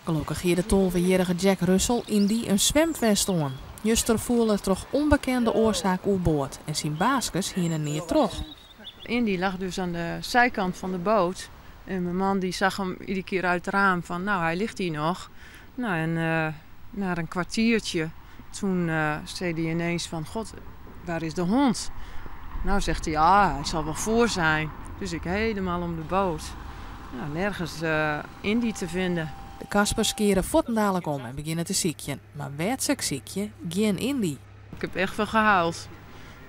Gelokkich hie de 12-jierrige Jack Russell yndie in swimfest oan. Juster foel er troch ûnbekende oarsaak oerboard en syn baaskes hiene neat troch. Indy lag dus aan de zijkant van de boot. En mijn man die zag hem iedere keer uit het raam van, nou hij ligt hier nog. Nou en na een kwartiertje, toen zei hij ineens van, god, waar is de hond? Nou zegt hij, ja, hij zal wel voor zijn. Dus ik helemaal om de boot. Nou, nergens Indy te vinden. De Kaspers keare fuortendalik om en begjinne te sykjen. Mar wêr't se ek sykje, gjin Indy. Ik heb echt wel gehuild.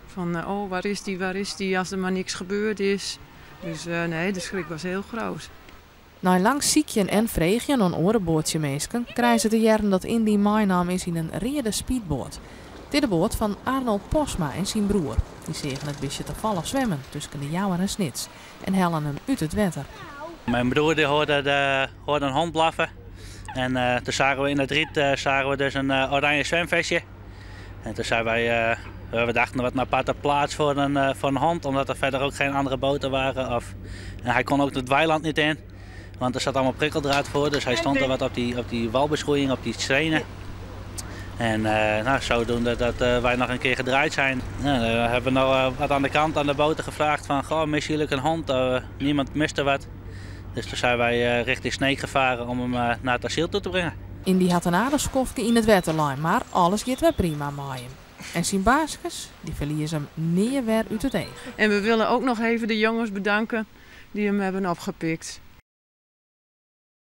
Van, oh, waar is die, waar is die, als er maar niks gebeurd is. Dus nee, de schrik was heel groot. Nei lang sykjen en freegjen oan oare boatsjeminsken krije se te hearren dat Indy meinaam is yn in reade speedboat. Dit is de boat fan Arnold Posma en syn broer. Dy seagen it bistje tafallich swimmen tusken De Jouwer en Snits en hellen him út it wetter. Mijn broer die hoorde een hond blaffen. En toen zagen we in het riet zagen we dus een oranje zwemvestje. En toen zijn wij, we dachten wat een aparte plaats voor een hond, omdat er verder ook geen andere boten waren. En hij kon ook het weiland niet in, want er zat allemaal prikkeldraad voor. Dus hij stond er wat op die walbeschoeiing, op die stenen. En zodoende dat wij nog een keer gedraaid zijn. Nou, dan hebben we nog wat aan de kant aan de boten gevraagd van, goh, missen jullie een hond? Niemand miste wat. Dus toen zijn wij richting Sneek gevaren om hem naar het asiel toe te brengen. Indy hat in aardich skoftke yn it wetter lein, mar alles giet wer prima mei him. En syn baaskes, dy ferlieze him nea wer út it each. En we willen ook nog even de jongens bedanken die hem hebben opgepikt.